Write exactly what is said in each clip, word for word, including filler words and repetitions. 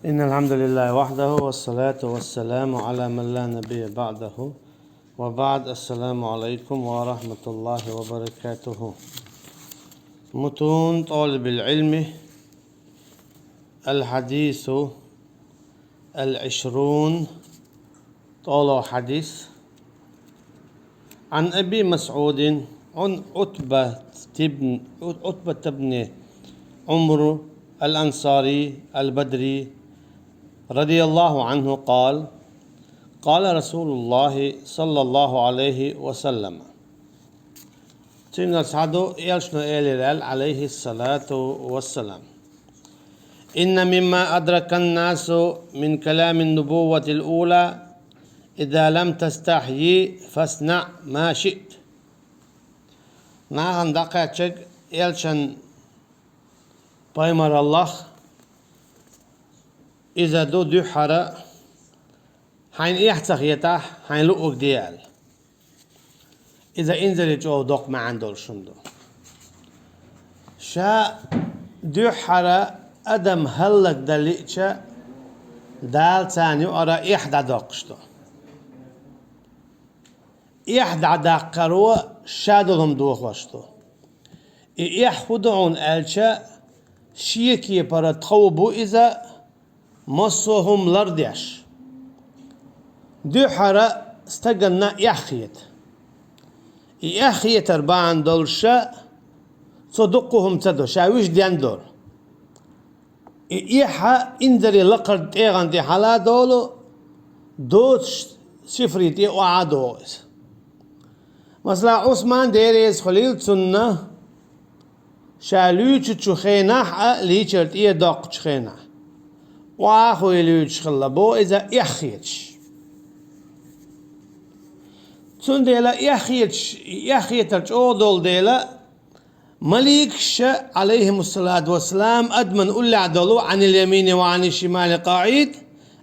إن الحمد لله وحده، والصلاة والسلام على من لا نبي بعده، وبعد. السلام عليكم ورحمة الله وبركاته. متون طالب العلم، الحديث العشرون، طالع حديث. عن أبي مسعود، عن عتبة بن، عتبة بن عمرو الأنصاري البدري رضي الله عنه قال: قال رسول الله صلى الله عليه وسلم. Цуьнан схьаду, элчано элира аьлла, عليه الصلاة والسلام: إن مما أدرك الناس من كلام النبوة الأولى: إذا لم تستحي فاصنع ما شئت. Нахана дӀакхаьчнарг элчан пайхамараллах, иза ду дуьххьара: хьайна эхь ца хетахь, хьайна луъург де аьлла. Иза инзаре чӀогӀа доккха маьӀна долуш хӀума ду. Ша дуьххьара адам хӀаллакдан лиъча, Дала царна юкъара эхь дӀадоккхуш ду. Эхь дӀадаккхаро ша долу хӀума дохош ду. И эхь хӀун ду хьуна аьлча, шен кепара тхов бу иза, массо а хӀума лардеш. Дуьххьара стаганна эхь хета. И эхь хетар бахьана долуша цо дуккха хӀума ца до, ша вуьш ден долу. И эхь инзаре лакхара тӀегӀан тӀе хьала а долу, доцуш сифри тӀе охьа а догӀу иза. Масала, Ӏусман, Дела реза хуьлийла цунна, ша луьйчучу хенахь а, лийчар тӀе а доккхучу хенахь, охьахуий луьйчуш хилла боху иза эхь хеташ. Цундела эхь хеташ, и эхь хетар чӀогӀа долу дела, маликаша, عليهم الصلاة والسلام, адаман уллехь долу, عن اليمين وعن الشمال قعيد,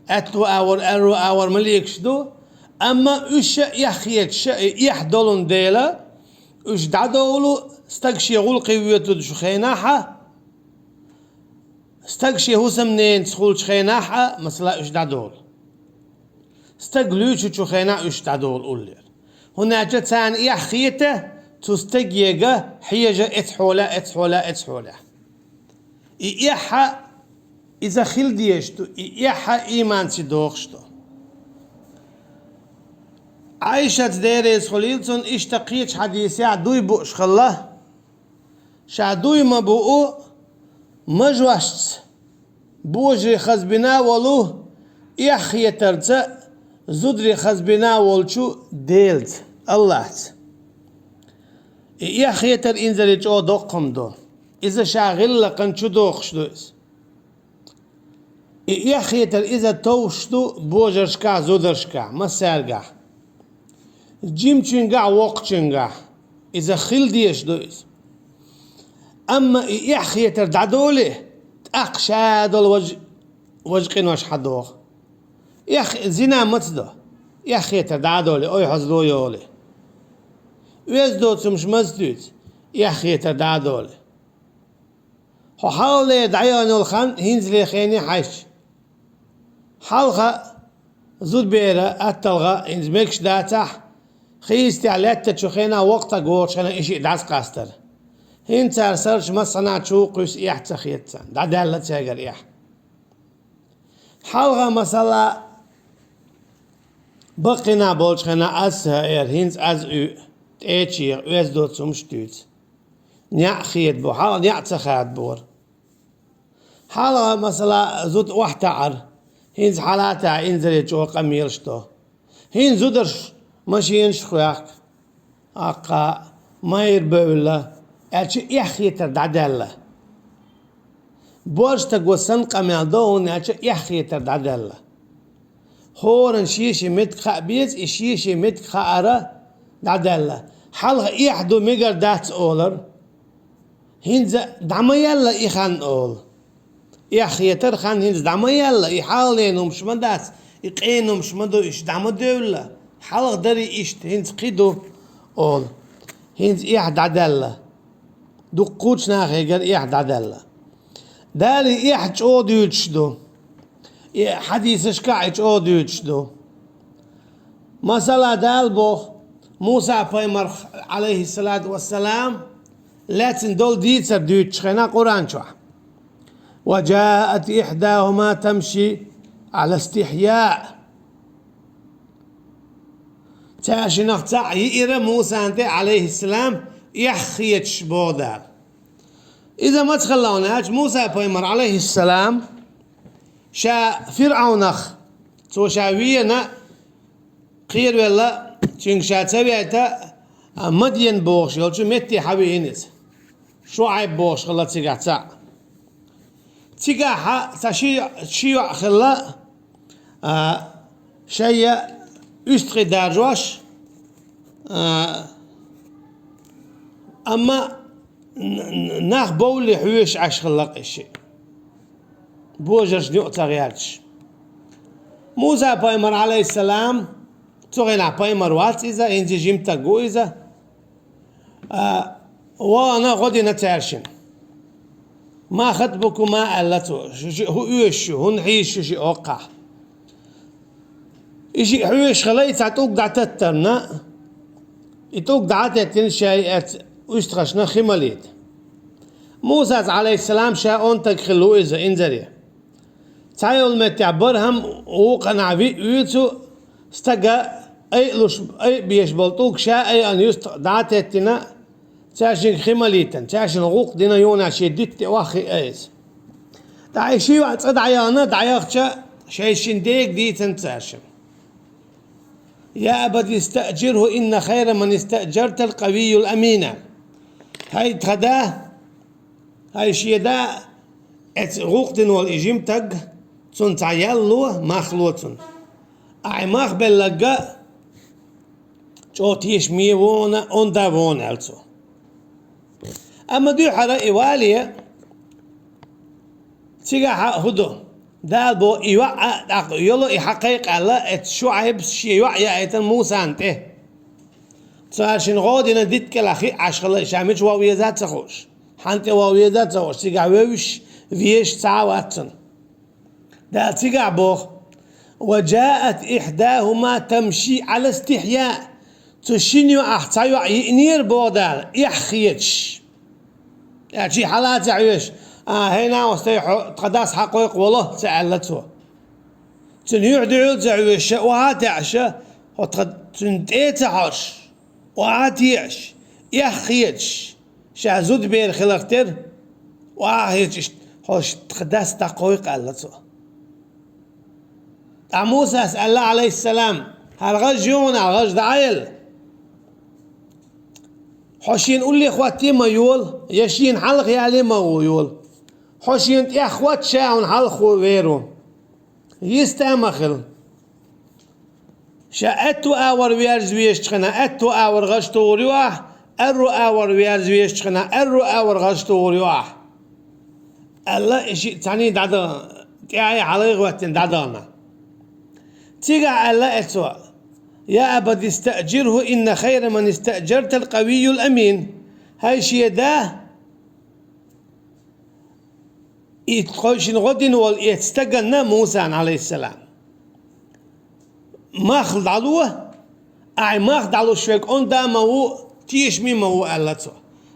аьтту агӀор, аьрру агӀор маликаш ду, амма уьш а эхь хеташ а, и эхь долун дела, уьш дӀадолу, стаг шен гӀуллакхе воьдучу хенахь а, стаг шен хӀусамненца хуьлучу хенахь а, масала, уьш дӀадолу. Стаг луьйчучу хенахь уьш дӀадолу уллера. ХӀунда аьлча царна эхь хета, цу стагега хьежа эцхьолехь, эцхьолехь, эцхьолехь. И эхь а иза хила дезаш ду, и эхь а ийманца догӀуш ду. Ӏайшас, Дела реза хуьлийла цунна, иштта кхечу хьадисехь дуй бууш хилла. Ша дуй ма буу, мажошца божаре хазбина а волу, эхь хетарца зударе хазбина а волчу Делаца, Аллахьца. И эхь хетар инзаре чӀогӀа доккха хӀума ду. Иза ша гӀиллакхан чу дохуш ду иза. И эхь хетар иза товш ду божаршкахь, зударшкахь, массаьргахь. Жимачуьнгахь, воккхачуьнгахь. Иза хила дезаш ду иза. Амма и эхь хетар дӀадоле, тӀаккха ша долу важа, важа къинош хьадогӀу. Эхь, зина маца до? Эхь хетар дӀа а доле, ой, хьо зло йоле. Оьзда доцу хӀумаш маца дуьйцу? Эхь хетар дӀа а доле. Хьо хьалхалера дӀаяхана йолу хан хӀинцале хене хьаьжча. Хьалха зудабера атталгӀа хӀинца мегаш дацахь, хийцатехь лаьттачу хенахь воккха стаг вогӀучу хенахь и шиъ дӀасакъастара. ХӀинца цара сарчу массанхьа чу кхуьссу, эхь ца хета царна, дӀадаьлла цаьргара эхь. Хьалха, масала, баккхий нах болчу хенахь аз ца хаьара, хӀинца аз уьйу, тӀе а чеха, оьзда доцу хӀумаш дуьйцу. НеӀ хетабо, хьалха неӀ ца хадабора. Хьалха, масала, зуда охьатаьӀара, хӀинца хьалатаьӀа инзаре чӀогӀа къамелаш до. ХӀинца зударша машенаш а хоьхку, аккха майра бевлла, аьлча эхь хетар дӀадаьлла. Боьрша стаго санна къамел до, хӀунда аьлча эхь хетар дӀадаьлла. ХӀоранна шен-шен меттиг хаа беза, и шен-шен меттиг хаара дӀадаьлла. Хьалха эхь ду, мегар дац олар. ХӀинца дӀа ма яьлла и хан олу. Эхь хетар хан хӀинца дӀа ма яьлла, и хьалхалера хӀумаш ма дац, и къена хӀумаш ма ду, уьш дӀа ма девлла. Хьалха дарий иштта, хӀинца кхин ду олу. ХӀинца эхь дӀадаьлла. Дуккхачу нахегара эхь дӀадаьлла. Дала и эхь чӀогӀа дуьйцуш ду. И хьадисашкахь и чӀогӀа дуьйцуш ду. Масала, Дала боху, Муса-пайхамар, Ӏалайхиссалату вассалам, лаьцна долу дийцар дуьйцучу хенахь Къуръан чохь: «Ва джаат ихьдахума тамши Ӏала истихьяъ». Цаьршинах цхьаъ йиира Мусана тӀе, Ӏалайхиссалам, эхь хеташ, боху Дала. Иза маца хилла хьуна аьлча, Муса-пайхамар, Ӏалайхиссалам, ша ФирӀавнах, цо ша вена, кхеравелла, цуьнга ша ца вейта, а, Мадьян бохуш йолчу метте хьан веана иза. ШуӀайб бохуш хилла цигахь цхьаъ. Цигахь цхьа ши, ши йоӀ хилла, а, шайя уьстагӀий даржош, а, амма н-, н-, нах бовлий хьоьжуш Ӏаш хилла-кх и шиъ, божаршна юкъа ца гӀерташ. Муса-пайхамар, Ӏалайхиссалам, цу хенахь пайхамар вац иза, хӀинца жима стаг ву иза, а, вахана гӀо дина цаьршинна. «Ма хатбукума», аьлла цо, «шу шиъ хӀун оьшуш ю, хӀунда хьийзаш ю шиъ хӀокхахь?» И шиъ хьоьжуш хилла, и цхьа тӀулг дӀататтарна, и тӀулг дӀа а теттина, ша и эцна уьстагӀашна хи малийта. Мусас, Ӏалайхиссалам, ша онда стаг хилла ву иза инзаре. Цхьа йолу меттехь бархӀам вукханахь виъ вуьйцу стага айалуш, айабеш болу тӀулг ша айана юьстах дӀа а теттина, цаьршинга хи малийтина, цаьршинна гӀуллакх дина, юха шен дитта тӀе охьахиъна иза. ТӀаккха и ши йоӀ цӀа дӀаяхана, дӀаяхча, шайн шин дега дийцина цаьршинна: «Я абати истаъжирхӀу, инна хайра ман истаъжартал къавийюл амин». ХӀай тхан да, хӀай шен да, эцу гӀуллакх дина волу и жима стаг, цунна цхьа ял ло, мах ло цунна. Ахь и мах белларг а чӀогӀа тешаме ву хьуна, онда ву хьуна, аьлла цо. Амма дуьххьара и вале, цигахь а хӀун ду? Дала боху, и йоӀ а, тӀаккха йолу и хьан кхайкхаьлла, эцу ШуӀайбас шен йоӀ яийтина Мусана тӀе. Цаьршинна гӀо дина, дитта кӀелахь хиъна Ӏаш хилла, ша мича ван веза а ца хууш, хьанна тӀе ван веза а ца хууш, цигахь вевзаш, везаш цхьа а вац цунна. Дала цигахь боху: «Ва джаат ихьдахума тамши Ӏала истихьяъ». Цу шина йоӀах цхьа йоӀ йиънера, боху Дала, эхь хеташ. Аьлча и хьала а ца хьоьжуш: «А, хӀей, накъостий, хьо тхан дас хьакхойкху, вало», ца аьлла цо. Цуьнан юьхь дуьхьал а ца хьоьжуш, ша охьа а теӀаш, хьо тхан, цуьнан тӀе а ца хьожуш, охьа а теӀаш, эхь хеташ, ша зудабер хиларх тера, охьа а хеташ, иштта хьо тхан дас дӀакхойкху аьлла цо. Ткъа Мусас аьлла, Ӏалайхиссалам: «ХӀара гӀаж ю хьуна, гӀаж дӀа а елла, хьо шена уллехь хӀотте а ма йола, я шена хьалха яле а ма гӀо йола. Хьо шена тӀехь хӀотта, ша хьуна хьалха вер ву. Йист а ма хила. Ша аьтту агӀор верза везачу хенахь, аьтту агӀор гӀаж тухур ю ахь, аьрру агӀор верза везачу хенахь, аьрру агӀор гӀаж тухур ю ахь», аьлла, и шиъ цхьаьний дӀадахана, тӀаьхье хьалхе хӀоьттина дӀадахана. Цигахь аьлла эцо: «Я абати истаъжирхӀу, инна хайра ман истаъжартал къавийюл амин». ХӀай шен да, и тхойшинна гӀо дина волу эцу стаганна, Мусана, Ӏалайхиссалам, мах дӀало, ахь мах дӀалуш верг онда а ма ву, тешаме а ма ву, аьлла цо.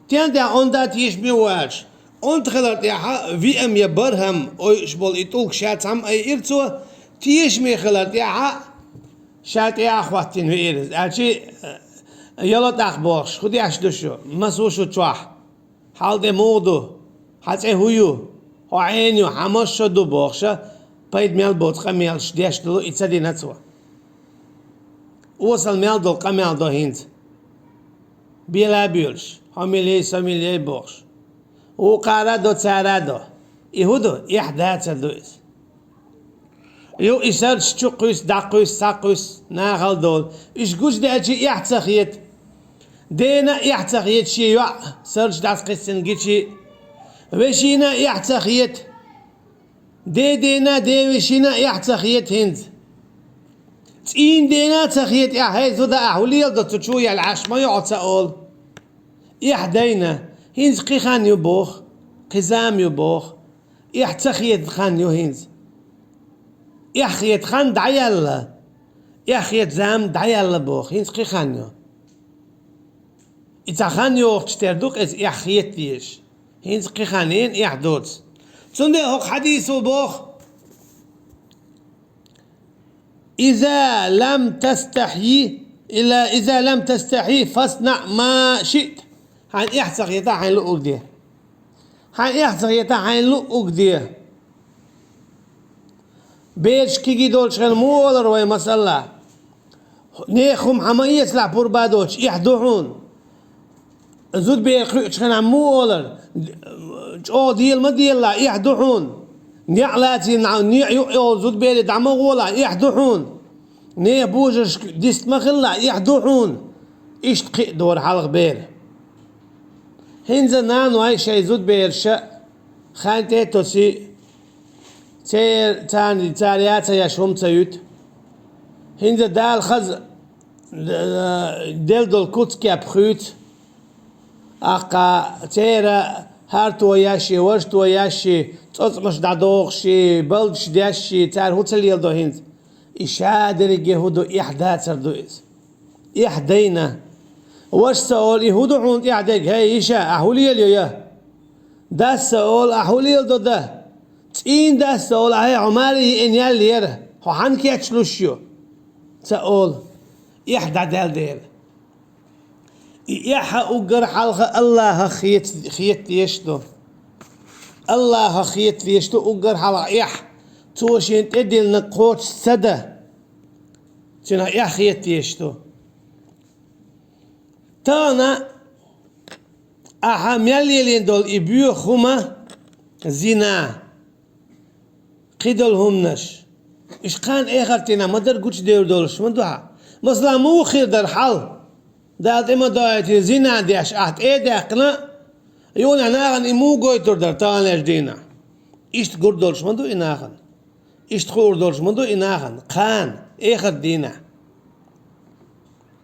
Стенна тӀехь онда, тешаме а ву аьлча, онда хилар тӀехь виъ ма я бархӀам ойуш болу и тӀулг ша цхьамма айира цо, тешаме хилар тӀехь ша тӀе а хӀоттийна веара иза. Аьлча, яло тӀаккха бохуш, хӀун деш ду шу, маса ву шу чохь? Хьал тӀе муха ду? Хьан цӀе хӀун ю? Хьо Ӏена ю, хьан масса шо ду? Бохуша, пайда мел боцу къамелаш деш долу и ца дина цо. Осал мел долу къамел до хӀинца. Бела а боьлуш, хьо мила ей, со мила ей бохуш. Вукхара а до, цара а до. И хӀун ду? Эхь дацар ду иза. Ю и сарч чу кхуьйсу, дӀакхуьйсу, схьакхуьйсу, нахала долу. Уьш гучудаьлчи эхь ца хета. Дена а эхь ца хета шен йоӀ, сарч дӀасакхиссина гичи. Вешина а эхь ца хета. Ден дена а, ден вешина а эхь ца хета хӀинца. ЦӀийнан дена а ца хета эхь, хӀей, зуда, ахь хӀун леладо цу чу яьлла, Ӏаш ма ю хьо ца олу. Эхь дайна, хӀинца кхин хан ю боху, кхин зама ю боху. Эхь ца хетан хан ю хӀинца. Эхь хета хан дӀаяьлла. Эхь хета зама дӀаяьлла боху, хӀинца кхин хан ю. И цхьа хан йохуш тера ду-кх иза эхь хета дезаш. ХӀинца кхин хан ю, эхь доцу. Цундела хӀокху хьадисо боху: «Иза лам тастахьи, илла иза лам тастахьи, фаснаъ ма шиъта». Хьайна эхь ца хета, хьайна луъург де. Хьайна эхь ца хета, хьайна луъург де. Бераш кегий долчу хенахь муха олура вай, масала? Нехан хӀума хьан ма эцалахь, пурба доцуш, эхь ду хьуна. Зудабер кхуьучу хенахь муха олура? ЧӀогӀа дела ма делалахь, эхь ду хьуна. НеӀ лацийна, неӀ юкъа йолу зудабере дӀа ма гӀолахь, эхь ду хьуна. Нехан божаршка дист ма хилалахь, эхь ду хьуна. Иштта кхиа дора хьалха бер. ХӀинца наной шайн зудабераш хан тӀе а тосий, цер-, царна, цара яц а еш хӀума ца юьту. ХӀинца Дала хаза, э, делла долу куц-кеп хуьйцу. Аккха церан хӀарто еш, важа то еш, цӀоцкъамаш дӀадохуш, балдаш деш, цара хӀун ца леладо хӀинца? И ша дерриге хӀун ду, эхь дацар ду иза. Эхь дайна. Вашас олу: «И хӀун ду хьуна тӀехь дерг, хӀей, йиша, ахь хӀун лелайо, я?» Дас олу: «Ахь хӀун леладо, да?» ЦӀийнан дас олу: «Ахь, хьо маре йиъна ял яра, хьо хьанна кечлуш ю?» Ца олу: «Эхь дӀадаьлла дела». И эхь уггар хьалха Аллахах хета, хета дезаш ду. Аллахах хета дезаш ду уггар хьалха эхь. Цо шена тӀедиллинарг кхочуш ца дан. Цуьнах эхь хета дезаш ду. Тахана ахьа мел лелийна долу и боьха хӀума, зина, кхидолу хӀуманаш, уьш кхана эхарт дийнахь ма-дарра гучудевр долуш ма ду хьан. Масала, муха хир дара хьал? Дала тӀе ма доуьйту, зина деш ахь тӀе а даьккхина, юха нахана и муха гойтур дара таханлерчу дийнахь? Иштта гур долуш ма ду и нахана. Иштта хуур долуш ма ду и нахана кхана, эхарт дийнахь.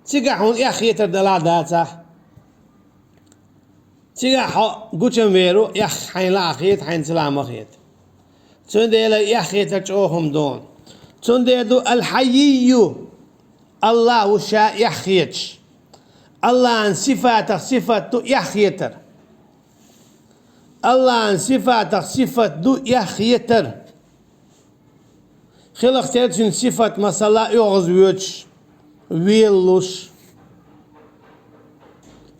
Цигахь хьуна эхь хетар далахь а, дацахь а. Цигахь хьо гучам вер ву, эхь хьайна лаахь хета, хьайна ца лаахь ма хета. Цундела эхь хетар чӀогӀа хӀума ду. Цундела ду аль-хьаййийю, Аллах ву ша эхь хеташ. Аллахьан сифатах сифат ду эхь хетар. Аллахьан сифатах сифат ду эхь хетар. Хиларх тера цуьнан сифат, масала, оьгӀаз воьдуш, велалуш.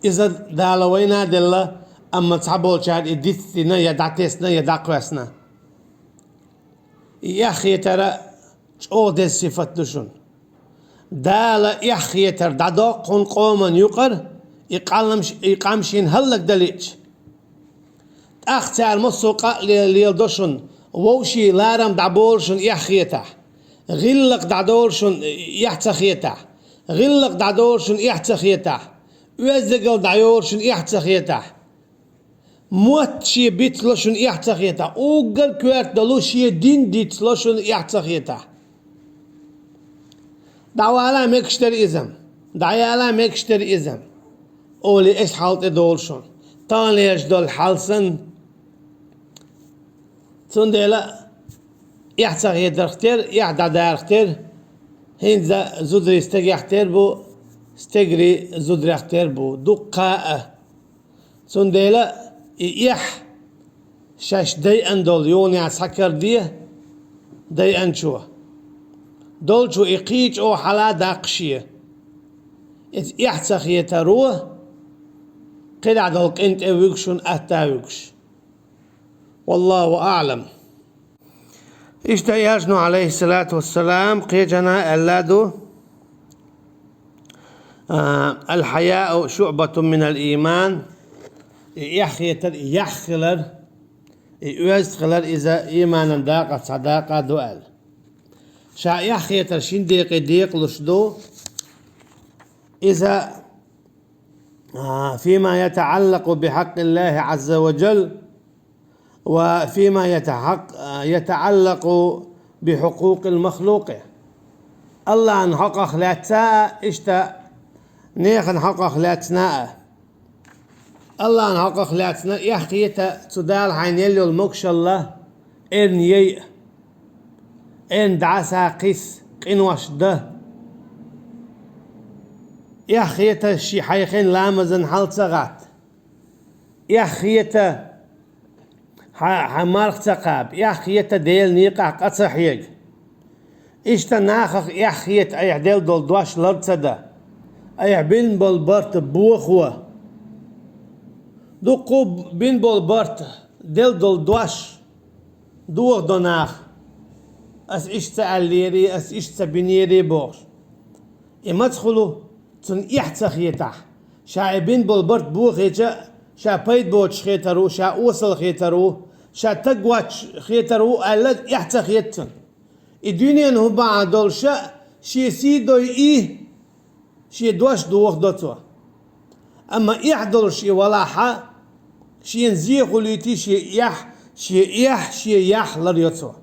Иза Дала вайна а делла, амма цхьаболчара и дицдина, я дӀатесна, я дӀакхоьссина. И эхь хетара чӀогӀа деза сифат ду шуна. Дала эхь хетар дӀадоккху хьуна къоман юкъара, и къам-, и къам шена хӀаллакдалича. ТӀаккха цара массо а къа а ле-, леладо шуна, вовшийн ларам дӀаболу шуна эхь хетахь, гӀиллакх дӀадолу шуна эхь ца хетахь, гӀиллакх дӀадолу шуна эхь ца хетахь, оьздангалла дӀайолу шуна эхь ца хетахь. Мотт шен бицло шуна эхь ца хетахь, уггар коьрта долу шен дин дицло шуна эхь ца хетахь. ДӀавала мегаш дара иза, дӀаяла мегаш дара иза, олий, аса хьал тӀедолу шуна, таханлерчу долу хьал санна. Цундела эхь ца хетарх тера, эхь дӀадарх тера, хӀинца зударий стагех тера бу, стегарий зударех тера бу, дуккха а. Цундела и эхь шаьш дайъан долу юханехь схьакарде дайъанчо. Долчо и кхин чӀогӀа хьала даккха шен. Иза эхь ца хетаро кхидӀа долу къинтӀе вуьгу шуна атта вуьгуш. Валлаху аълам. Иштта Элчано, алейхиссалату вассалам, кхечанхьа аьлла ду: «Аль-хьаяу шуъбатун миналь ийман». И эхь хетар, и яхь хилар, и оьзда хилар, иза ийманан дакъа, цхьа дакъа ду аьлла. Ша эхь хетар шин декъе декъалуш ду, иза, а, фима ятааллакъу бихьаккъиллахи Ӏазза ва джалл, ва фима ятахьакъ-, ятааллакъу бихьукъукъил махлукъи. Аллахьан хьокъах лаьцна а, иштта нехан хьокъах лаьцна а. Аллахьан хьокъах лаьцна эхь хета цу Дала хьайна елла йолу могушалла эрна яйа. Эн дӀасакхийса къинош дан. Эхь хета ший хьайхен ламазан хьал ца гӀатта. Эхь хета хьа, хьа марха ца кхаба. Эхь хета Делан некъахь къа ца хьега. Иштта нахах эхь хета айхьа делла долу дош лар ца дан. Айхьа бина болу барт бохо. Дуккха бина болу барт делла долу дош дохадо наха. Ас иштта ца аьллера, ас иштта ца бинера бохуш. И маца хуьлу? Цунна эхь ца хетахь. Ша и бина болу барт бохийча, ша пайда боцуш хетар ву, ша осал хетар ву, ша таг воцуш хетар ву аьлла, эхь ца хета цунна. И дуьненан хӀума бахьана долуш а шен сий дойий, шен дош дохадо цо. Амма эхь долуш и валахь а, шена зе хуьлуьйтий шен эхь, шен эхь, шен яхь лар йо цо.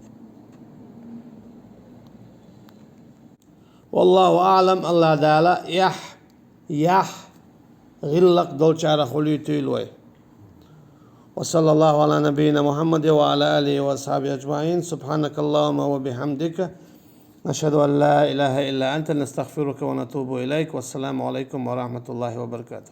Валлаху аълам, АллахӀ Дала эхь, яхь, гӀиллакх долчарах хуьлуьйтийла вай. وصلى الله على نبينا محمد وعلى آله وأصحابه أجمعين. سبحانك اللهم وبحمدك، نشهد أن لا إله إلا أنت، نستغفرك ونتوب إليك. والسلام عليكم ورحمة الله وبركاته.